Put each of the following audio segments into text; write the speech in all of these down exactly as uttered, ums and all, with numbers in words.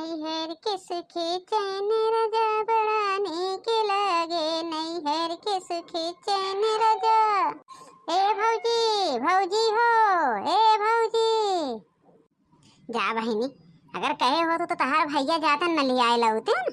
नैहर के सुखी चैन राजा बड़ा नीक लागे, नैहर के सुखी चैन राजा। ए भौजी, भौजी हो, ए भौजी। जा बहिनी, अगर कहे होत तो तहार भैया जातन न लियाए लउतन।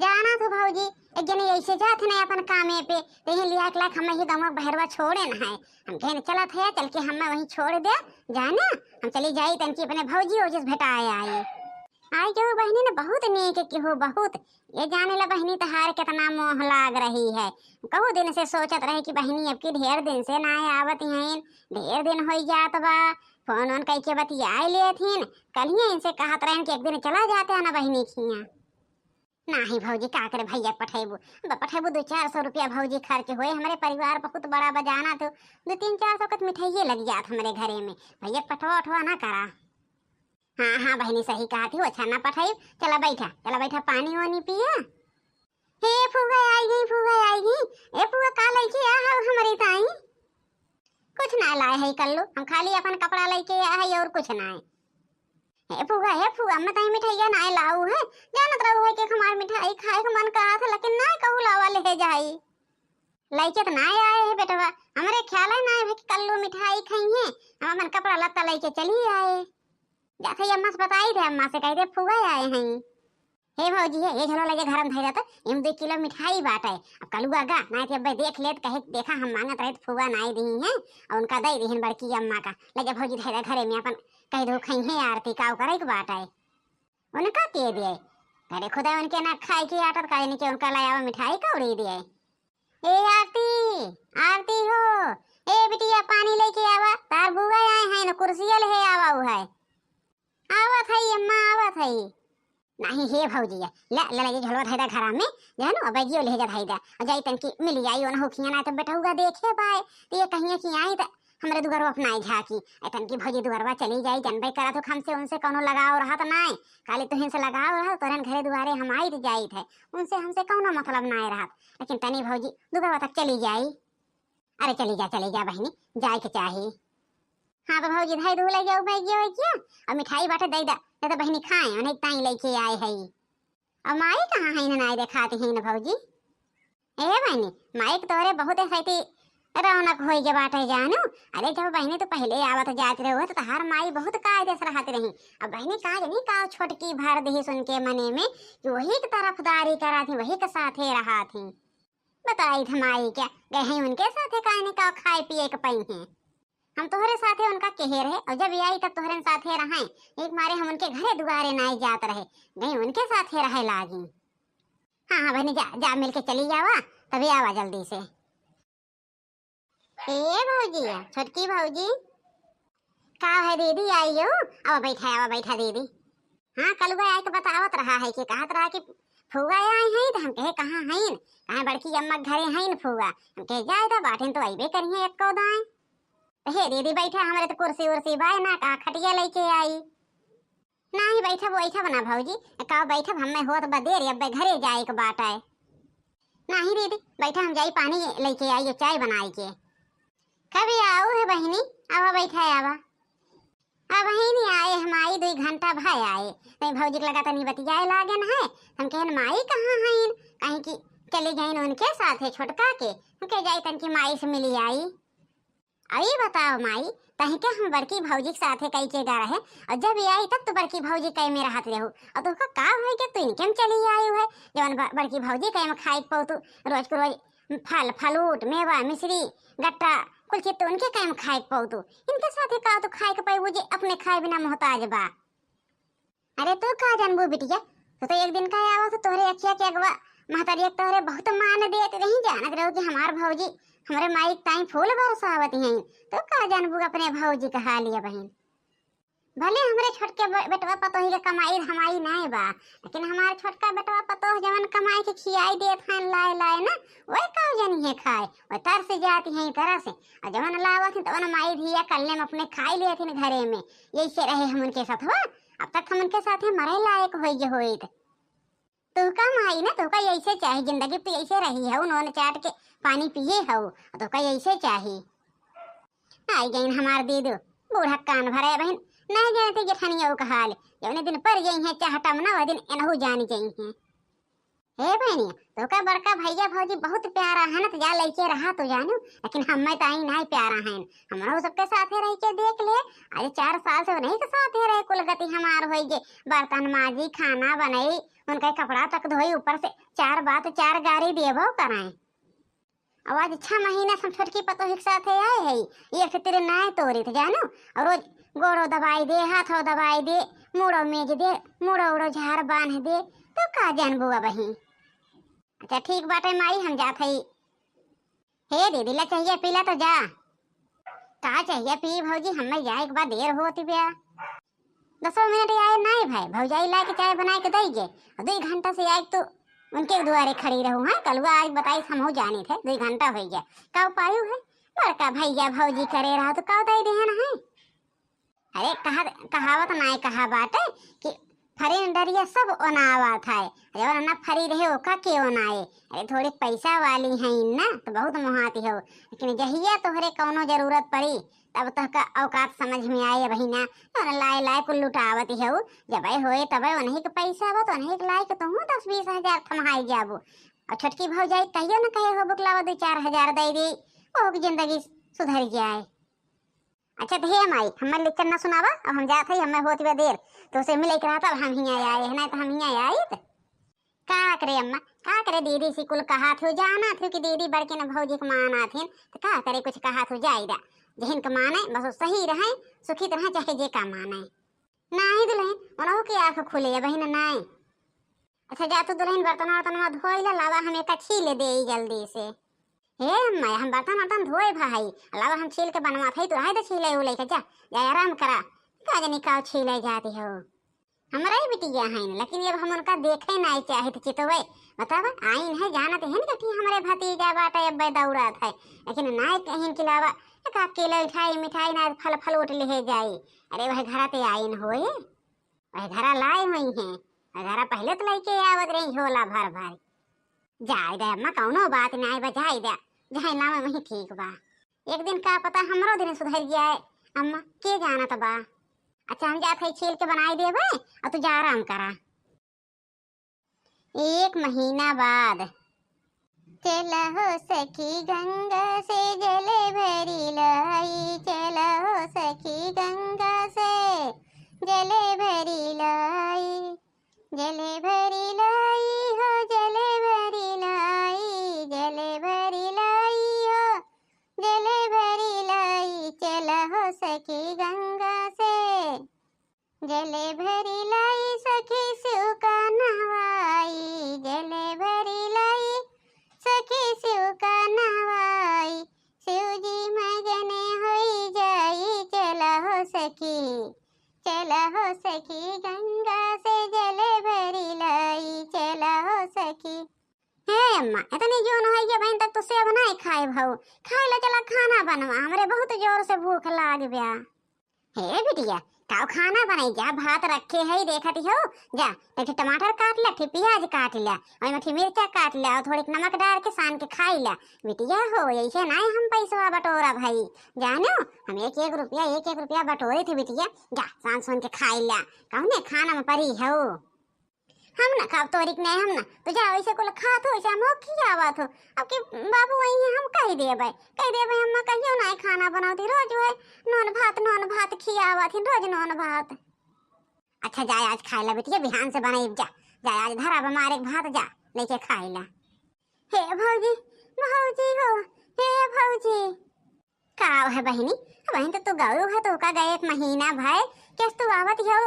जाना तो भौजी, एक जने ऐसे जात न अपन कामे पे, ते ही लिया के लायक हम ही गंवा बहरवा छोड़े न है। हम कहने चलत है, चल के हमें वहीं छोड़ दे, जाने हम चली जाई तनकी अपने भौजी ओजे से भेटाए आई। आई जो बहिनी न बहुत नीक की हो, बहुत। ये जाने ला बहिनी तहार कितना मोह लाग रही है। कहू दिन से सोचत रहे कि बहिनी अब की ढेर दिन से ना आवत हैं, ढेर दिन होई जात बा, फोन ओन कई के बतियाए लेत हिन। कल ही इनसे कहत रहन कि एक दिन चला जाते हैं ना बहिनी खिया। नाही भौजी, का करे भैया के पठैबू? अब पठैबू दो चार सौ रुपया भौजी खर्च होए, हमरे परिवार बहुत बड़ा बा जाना तो, दो तीन चार सौ कत मिठाइये लग जात हमरे घरे में। भैया के पठवा उठवा ना करा। हाँ, हाँ बहिनी, सही कहत ही, अच्छा ना पठैब। चला बैठा, चला बैठा, पानी वानी पिया। हे फुआ आई गई, फुआ आई गई। ए फुआ, का लइके आ हौ हमरे ताई? कुछ ना लाए है कल्लू, हम खाली अपन कपड़ा लइके आ है और कुछ ना है। हे फुआ, हे फुआ, मैं ताई मिठाइया ना लाऊ है, जानत रहू है कि हमार मिठाई खाए के मन कहा था, लेकिन ना कहू लावा ले जाई। लइके तो ना आए है बेटवा, हमरे ख्याल है ना है कि कल्लू मिठाई खाई है, हम अपन कपड़ा लत्ता लइके चली आए। जाते ही अम्मा से बताई दे, अम्मा से कह दे फुआ आए हैं। हे भौजी, हे, ये झोला लगे घर में धरे रहता, इम दो किलो मिठाई बाटे। अब कलुआ गा, ना तो अब्बे देख लेत, कहे, "देखा, हम मांगत रहे तो फुआ नाई दी हैं, और उनका दे दीहन बड़की अम्मा का। ले जा भौजी, धरे घरे में अपन, कह दो, खई है आरती, का करे के बाटे।" उनका के दिए? अरे खुदा, उनके ना खाए की आदत, का जाने के उनका लाया हुआ मिठाई कौड़ी दिए। ए आरती, आरती हो, ए बिटिया, पानी लेके आवा, तार बुआ आए हैं न, कुर्सिया ले आवा, उ है। आवत है अम्मा, आवत है। नहीं हे भौजी, ले, ले, ले, ये झोलवा धई दा घरा में, जानो, बैगियो ले जा धई दा, और जाई तनकी मिल जाई, ओन होखिया ना तो बेटहुआ देखे पाए, तो ये कहिए कि आई तो हमरे दुआरो अपनाई झाकी। ए तनकी भौजी दुआरवा चली जाई, जनबे करत हो हमसे उनसे कौनो लगाव रहत नाय, खाली तुहिन से लगाव रहत, तोरन घरे दुआरे हम आइत जाइत है, उनसे हमसे कौनो मतलब नाय रहत, लेकिन तनी भौजी दुआरवा तक चली जाई। अरे चली जा, चली जा बहिनी, जाए के चाही। हाँ तो भौजी, धई धू ले जाओ बैगिया वैगिया, और मिठाई बाटे दे दा, नहीं तो बहिनी खाए, उन्हें ताई लेके आए है। और माई कहाँ है, इन्हें नाई देखाती है ना भौजी? ए बहिनी, माई के तोहरे बहुत ऐसी रौनक होई के बाटे जानू। अरे जब बहिनी तू पहले आवत जात रहे हो तो तहार माई बहुत कायदे से रहत रही। अब बहिनी का जानी का छोटकी भर दही सुन के मने में कि वही के तरफदारी करा थी, वही के साथे रहा थी। बताई थ माई क्या गए हैं उनके साथे, काहे ने का खाए पिए के पई हैं। हम तोहरे साथे उनका केहे रहे, और जब ये आई तब तोहरे साथे रहे। एक मारे हम उनके घरे दुआरे नाई जात रहे, गई उनके साथे रहे लागी। हाँ, हाँ बहनी, जा, जा मिलके चली जावा, तभी आवा जल्दी से। ए भौजी, छोटकी भौजी। का है दीदी, आई हो? आवा बैठा, आवा बैठा दीदी। हाँ, कलुआ आए के बतावत रहा है कि कहत रहा कि फुआ आए हैं, तो हम कहे, "कहाँ हैं?" कहे, "बड़की अम्मा के घरे हैं फुआ।" हम कहे, "जाए दा, बाटिन तो अइबे करिए एक्को दाएं।" तो हे दीदी, बैठा, हमरे तो कुर्सी उर्सी बाय ना, कहाँ खटिया लेके आई। नाही बैठब, बैठब ना भौजी, का बैठब, हमें होत बा देर, अब्बे घरे जाए के बाटे। नाही दीदी, बैठा, हम जाई पानी लेके आई, चाय बनाई के। कभी आओ है बहिनी, आवा बैठा, आवा। अब ही नहीं आए हम, आई दुई घंटा भय आए। नहीं भौजी के लगा तनी बतियाए लागन है। हम कहन माई कहाँ हईन? कहीं कि चली गईन उनके साथे छोटका के। हम कह जाई तनकी माई से मिली आई। अब ई बताओ माई, तही के हम बड़की भौजी के साथे कई के गा रहे और जब ये आई तब तो बड़की भौजी कई में रहत रहू और तोहका का होई के तू इनके में चली आई है? जवन ब-, बड़की भौजी कई में खाए के पौतू रोज के रोज फल फलूट मेवा मिश्री गट्टा कुल चीज तो उनके कई में खाए के पौतू, इनके साथे का तू खाए के पैबू जे अपने खाए बिना मोहताज बा। अरे तू का जानबू बिटिया, तू तो एक दिन का आवा तो तोहरे अखिया के अगवा महतारिया के तोहरे बहुत मान देत रही, जानत रहो कि हमार भौजी हमरे माई के ताई फूल बरसावत हैं। तू का जानबू अपने भौजी के हालिया बहिन। भले हमरे छोटके बे-, बेटवा पतोही के कमाई धमाई नाय बा, लेकिन हमार छोटका बेटवा पतोह जवन कमाई के खियाई देत हैं लाए लाए ना, वही का जनी है खाए, वह तरस जाती हैं तरह से। और जवन लावत हैं तवन माई धिया कल्ले में अपने खाई लेत हैं घरे में। यही से रहे हम उनके साथ हुआ, अब तक हम उनके साथे मरे लायक होई जे होइत। तोहका माई ना, तोहका यैसे चाही, जिंदगी पे यैसे रही है, नून चाट के पानी पिए हऊ, तोहका यैसे चाही। आई गईन हमार दीदू, बूढ़ा कान भरे बहिन, नहीं जानती जेठनिया का हाल, जौने दिन पर जइहैं चाहटा मना, वह दिन एनहू जान जइहैं। हे बहनिया, तोका बड़का भैया भौजी बहुत प्यारा है ना, तो जा लइके रहा तो जानू, लेकिन हमें तो आई नहीं प्यारा है। हमरो सबके साथे रह के देख ले, आज चार साल से उन्हीं के साथे रहे, कुल गति हमार होई जे, बर्तन माजी, खाना बनाई, उनका कपड़ा तक धोई, ऊपर से चार बात चार गारी देबो कराए। अब आज छह महीना से हम छोटकी पतोह के साथे आए है, ये फिक्र नाय तोरी थे जानू, और रोज गोड़ो दबाई दे, हाथो दबाई दे, मुड़ो मेज दे, मुड़ो उड़ो झार बांध दे, तो का जानबू अब ही। अच्छा ठीक बाटे माई, हम जात हई। हे दीदी, ला चाहिए पीला तो जा। का चाहिए पी भौजी, हमें जाए के बाद देर होती बा। दसो मिनट आए नाई भाई, भौजाई लाए के चाय बनाए के दई गे, और दुई घंटा से आए तू उनके दुआरे खड़ी रहू। हाँ कलुआ आज बताई, हम हो जानी थे, दुई घंटा हो गया। का उपायु है, बड़का भैया भौजी करे रहा तो का दई देहन है। अरे कहा, कहावत नाय कहा बाटे कि फरी न डरिया सब ओनावत है, जवन ना फरी रहे ओका के ओनाए। अरे थोड़ी पैसा वाली है ना तो बहुत मोहाती हो, लेकिन जहिया तोहरे कौनो जरूरत पड़ी तब तोहका औकात समझ में आए बहिना। जवन लाए लाए कुल लुटावत हो, जब होए तब उन्हीं के पैसा बा तो उन्हीं के लाए के तुहूँ दस बीस हजार थमाई जाबू। और छोटकी भौजाई कहियो न कहे हो बुकलावा दो चार हजार दे दे, ओह की जिंदगी सुधर जाए। अच्छा तो हे माई, हमारे लेक्चर ना सुनावा, अब हम जात हई, हमें होत बा देर, तो से मिले के रहता, अब हम हियाँ आए हैं, नहीं तो हम हियाँ आइत। का करे अम्मा, का करे दीदी से कुल कहा थे, जाना थे कि दीदी बड़के न भौजी के माना थे, तो का करे कुछ कहा थे, जाई दा, जहिन के माने बस वो सही रहे, सुखी तो रहे, चाहे जे का माने। नाही दुल्हन, उनहु के आँख खुले या बहिन नाय। अच्छा जा तू दुल्हन बर्तन वर्तन में धोई ला, लावा हम एक छील दे जल्दी से। हे अम्मा, हम बर्तन वर्तन धोए भाई, लावा हम छील के बनवा थाई, तू रहे दे छीले उले के, जा, जा आराम करा। का जनी का छीले जाती हो। हमरा ही बिटिया है न, लेकिन अब हम उनका देखे नहीं चाहित चितवे। बतावा, आइन है, जानत है न कि हमरे भतीजा बाटे, अब दौड़त है, लेकिन नाय कहीं के लावा, एक आध किलो मिठाई, मिठाई ना फल फल उठ ले जाई। अरे वह घरा ते आइन होए, वह घरा लाए हुई हैं, वह घरा पहले तो लेके आवत रही झोला भर भर। जाए दे अम्मा, कौनो बात नाय बा, जाए दे, जहाँ लावे वही ठीक बा। एक दिन का पता हमरो दिन सुधर जाए अम्मा, के जानत बा। अच्छा हम जात है छील के बनाई देबे, और तू जा आराम करा। एक महीना बाद। चला हो सखी गंगा से जले भरी लाई, चला हो सखी गंगा से जले भरी लाई, जले भरी लाई हो, जले भरी लाई, जले भरी लाई हो, जले भरी लाई, चला हो सखी गंगा से। जले भरी लाई सखी शिव का नहवाई, जले भरी लाई सखी शिव का नहवाई, शिव जी मगन होई जाई, चला हो सखी, चला हो सखी गंगा से जले भरी लाई, चला हो सखी। हे अम्मा, इतनी जून होई गया बहन तक तो सेब नहीं खाए भाऊ, खाए ला चला खाना बनवा, हमरे बहुत जोर से भूख लाग गया। हे बिटिया, काव खाना बनाई जा, भात रखे है देखत हो, जा, एक ठे टमाटर काट ला, एक ठे प्याज काट ला, ओइमे एक ठे मिर्चा काट ला और थोड़ी नमक डाल के सान के खाई ला। बिटिया हो, ऐसे नहीं हम पैसवा बटोरा भाई, जानो, हम एक एक रुपया, एक एक रुपया बटोरे थे बिटिया, जा, सान सुन के खाई ला, कौने खाना में परी हो। हम ना खाब तोरी के नहीं, हम ना। तो जा वैसे कुल खात हो, वैसे हम खियावत हो। अब के बाबू वही है, हम कह देबे, कह देबे हम कहियो नहीं खाना बनावती, रोज वह नॉन भात, नॉन भात खियावत ही, रोज नॉन भात। अच्छा जाए आज खाए ला बिटिया, बिहान से बनाई जा, जाए आज धरा बा मारे के भात, जा लेके खाए ला। हे भौजी, भौजी हो, हे भौजी। का है बहिनी? बहिन तो तू गऊ है, तो का गए एक महीना भय, कैस तू आवत हो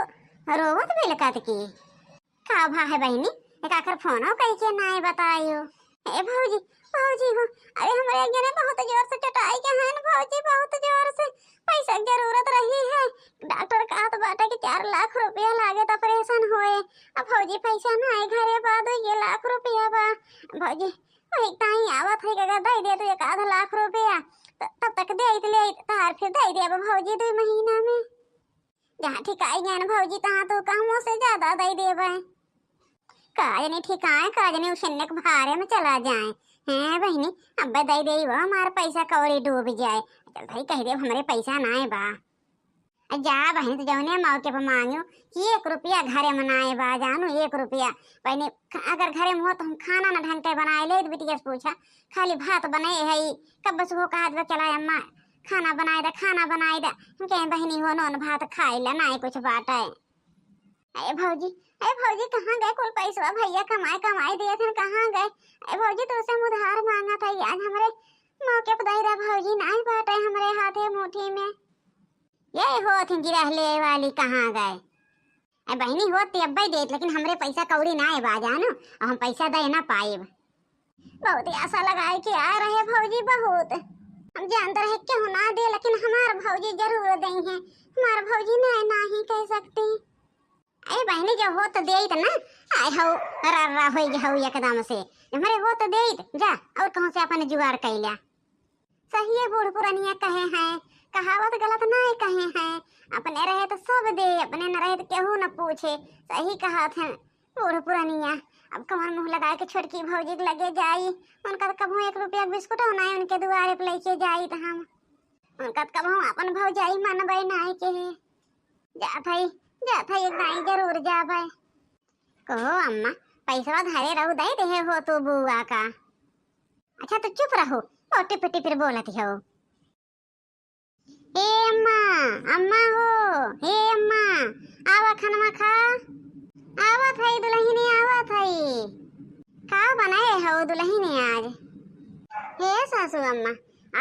रोवत बिलकत की? का भा है बहिनी? एक आखिर फोनो कई के नाय बतायो। ए भौजी, भौजी हो, अरे हमरे एक जने बहुत जोर से चटाई के हैं भौजी, बहुत जोर से पैसा के जरूरत रही है। डॉक्टर कहत बाटे कि चार लाख रुपया लागे तो ऑपरेशन होए। अब भौजी पैसा ना है घरे बा, दो ये लाख रुपया बा। भौजी वही ताई आवत है, अगर दे दे तू एक आध लाख रुपया, त-, तब तक दे ले, तार फिर दे दे अब भौजी दो महीना में। जहाँ ठिकाई गए न भौजी, तहाँ तो कहमो से ज्यादा दे देबे। का जनी ठिकाए, का जनी उशन्ने के भारे में चला जाए। हैं बहिनी, अब्बे दे दे वो हमार पैसा कौड़ी डूब जाए। चल भाई कह दे हमरे पैसा नाय बा। अ, जा बहिनी, तो जौने मौके पर मांगियो कि एक रुपया घरे में नाए बा, जानू, एक रुपया। बहिनी, ख-, अगर घरे में होत, हम खाना ना ढंग के बनाए लेइत, बिटिया से पूछा, खाली भात बनाए है, कब से हो कहत बा, "चला अम्मा, खाना बनाए दे, खाना बनाए दे।" हम कहे, "बहिनी हो, नून भात खाई ला, नाए कुछ बाटे।" ए भौजी, ए भौजी, कहाँ गए कुल पैसवा भैया कमाए कमाए दिए थे, कहाँ गए? ए भौजी, तोसे हम उधार मांगत है, आज हमरे मौके पर दे दे भौजी, नाई बाटे हमरे हाथे मुट्ठी में। ये होत हैं गिरहले वाली, कहाँ गए? ए बहिनी, होत ते अब्बे देत, लेकिन हमरे पैसा कौड़ी नाई बा जानू, और हम पैसा दे ना पाएब। बहुत ही आशा लगाए के आ रहे भौजी, बहुत। हम जानते रहे केहू ना दे, लेकिन हमार भौजी जरूर देइहैं। हमार भौजी ना, नाही कह सकती। ए बहिनी, जो होत देइत ना, आए हऊ, रर्रा होई गए हऊ एकदम से। हमरे होत देइत, जा, और कहूँ से अपन जुगाड़ कइ ल्या। सहिए बूढ़ पुरनिया कहे हैं, कहावत गलत नाई कहे हैं, अपने रहे तो सब दे, अपने न रहे तो केहू न पूछे। सही कहत हैं बूढ़ पुरनिया। अब कवन मुँह लगाए के छोटकी भौजी के लगे जाई? उनका तो कबहूँ एक रुपया के बिस्कुटो नाई उनके दुआरे पे लेके जाई तो हम। उनका तो कबहूँ अपन भौजाई मानबे नाई के। जात हई, जात हई, एक दाई जरूर जाबे। कहो अम्मा, पैसवा धरे रहू, दे देहे हो तू बुआ का। अच्छा, तो चुप रहो, ओ टिप टिप बोलत हो। ए अम्मा, अम्मा हो, ए अम्मा, आवा खनवा खा। आवत हई दुलहिनी, आवत हई। का बनाए हो दुलहिनी आज? हे सासू अम्मा,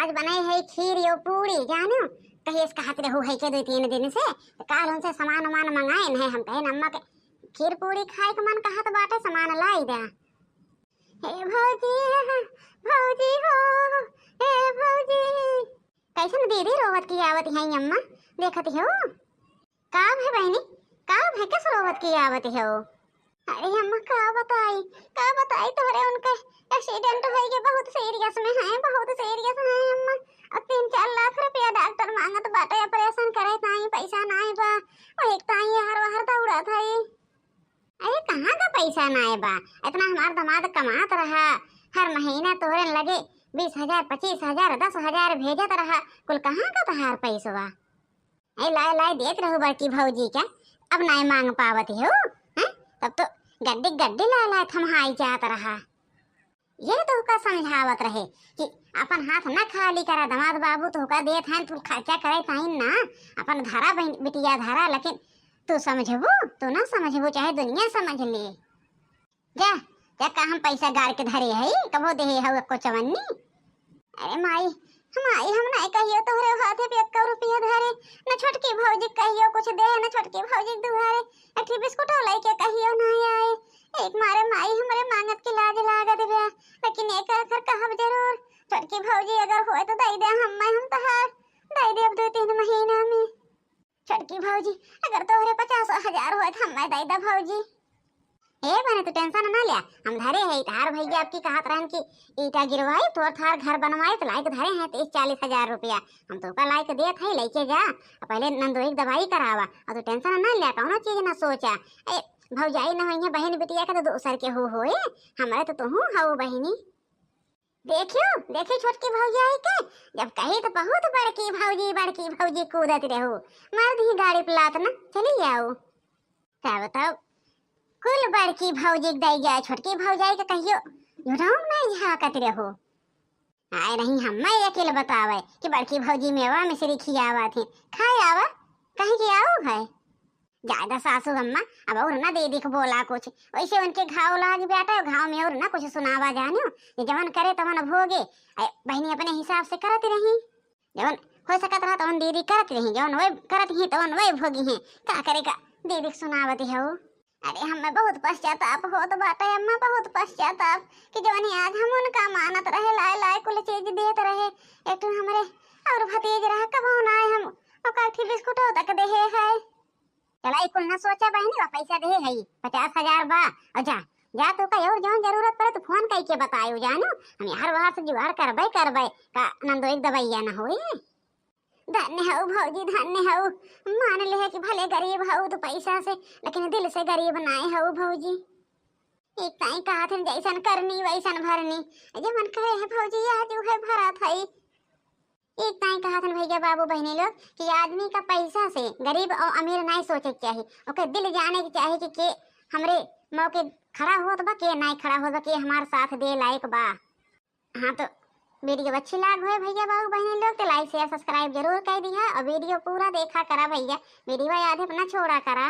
आज बनाए है खीर यो पूड़ी, जानो? कहिए से कहत रहू है के दो तीन दिन से, तो काल उनसे सामान उमान मंगाए नहीं, हम कहे अम्मा के खीर पूड़ी खाए के मन कहत बाटे, सामान लाई दे। हे भौजी, भौजी हो, हे भौजी। कैसन दीदी रोवत की आवत है अम्मा, देखत हो? का भे बहिनी, का भे, कस रोवत की आवत हो? अरे अम्मा, का बताई, का बताई तोहरे, उनके एक्सीडेंट होई के बहुत सीरियस में है, बहुत सीरियस है अम्मा। और तीन चार लाख रुपया डॉक्टर मांगत बाटे, ऑपरेशन करे ताई पैसा नाई बा, वही ताई हर बाहर दौड़त है। अरे कहाँ का पैसा नाई बा, इतना हमार दामाद कमात रहा, हर महीना तोहरे लगे बीस हजार, पच्चीस हजार, दस हजार भेजत रहा, कुल कहाँ का तोहार पैसवा? ए, लाए लाए देत रहू बड़की भौजी का, अब नाई मांग पावत हो, हैं? तब तो गड्डी गड्डी लाए लाए थम्हाई जात रहा। ये तो का समझावत रहे कि अपन हाथ ना खाली करा, दामाद बाबू तो का देत हैं, तू खर्चा करे ताइन ना, अपन धरा बहिन, बिटिया धरा, लेकिन तू समझबू, तू ना समझबू, चाहे दुनिया समझ ले। जा, जा, का हम पैसा गाड़ के धरे हई, कबो देहे हऊ एको चवन्नी? अरे माई, माई, हम नाई कहियो तोहरे हाथे पे एको रुपया धरे, न छोटकी भौजी कहियो कुछ दे, न छोटकी भौजी दुआरे एक ठे बिस्कुटो लइके कहियो नाई आए। एक मारे माई हमरे मांगत के लाज लागत बा, लेकिन एक आखर कहब जरूर, छोटकी भौजी अगर होए तो दे दे, हम, मैं, हम तोहार दे देब दो तीन महीना में। छोटकी भौजी, अगर तोहरे पचास हजार होए तो हमें दे दे भौजी। ए बने, तू टेंशन ना लिया, हम धरे है, तहार भैया आपकी कहत रहन कि ईटा गिरवाई, तोर थार घर बनवाई, तो लाइक धरे हैं तीस चालीस हजार रुपया। हम तो का लाइक देत है, लेके जा, और पहले नंदोई की दवाई करावा, और तू टेंशन ना लिया, कौनो चीज ना सोचा। ए भौजाई न होइहे बहिन बिटिया के, तो दूसर के हो होए, हमारे तो तुहू हऊ बहिनी। देखियो, देखियो छोटकी भौजाई के, जब कही तो बहुत बड़की भौजी, बड़की भौजी कूदत रहू, मार दी गाड़ी पे लात ना, चली जाओ। तब तब कुल बड़की भौजी के दई जाए, छोटकी भौजाई के कहियो झुठौन नहीं झाँकत रहू। आए रही हम्मे अकेल बतावे कि बड़की भौजी मेवा मिश्री खियावत है, खाए आवा, कहीं के आओ है। ज्यादा सासू अम्मा, अब और ना दीदी के बोला कुछ, वैसे उनके घाव लाग बाटे, घाव में और ना कुछ सुनावा जानियो, ये जवन करे तवन भोगे। ए, बहिनी अपने हिसाब से करत रही, जवन हो सकत रहा तवन दीदी करत रही, जवन वे करत ही तवन वे भोगी हैं, का करे का दीदी के सुनावत हो। अरे हमें बहुत पश्चाताप होत बाटे अम्मा, बहुत पश्चाताप कि जवन आज हम उनका मानत रहे, लाए लाए कुल चीज देत रहे, एक ठो हमरे और भतीज रहा, कबहू ना आए हम ओका एक ठे बिस्कुटो तक देहे है। चला, ई कुल न सोचा बहिनी, वा पैसा देहे हई, पचास हजार बा। और जा, जा, तोका और जौन जरूरत पड़े तो फोन कइके बतायो, जानो, हम यार वार से जुगाड़ करबे करबे, का नंदोई के दवैया न होई। धन्य हऊ भौजी, धन्य हऊ, मान ले है कि भले गरीब हऊ तो पैसा से, लेकिन दिल से गरीब नाय हऊ भौजी। एक ताई कहत हन, जैसन करनी वैसन भरनी, जे मन करे है भौजी, आज उहे भरत हई। एक ताई कहत हन भैया बाबू बहिनी लोग कि आदमी का पैसा से गरीब और अमीर नाई सोचे के चाही, ओके दिल जाने के चाही कि के हमरे मौके खड़ा होत बा, के नाई खड़ा होत बा, के हमार साथ दे लायक बा। हाँ, तो वीडियो अच्छी लाग होए भैया बाबू बहिनी लोग, तो लाइक शेयर सब्सक्राइब जरूर कर दिया और वीडियो पूरा देखा करा भैया, वीडियो आधे पे ना छोड़ा करा।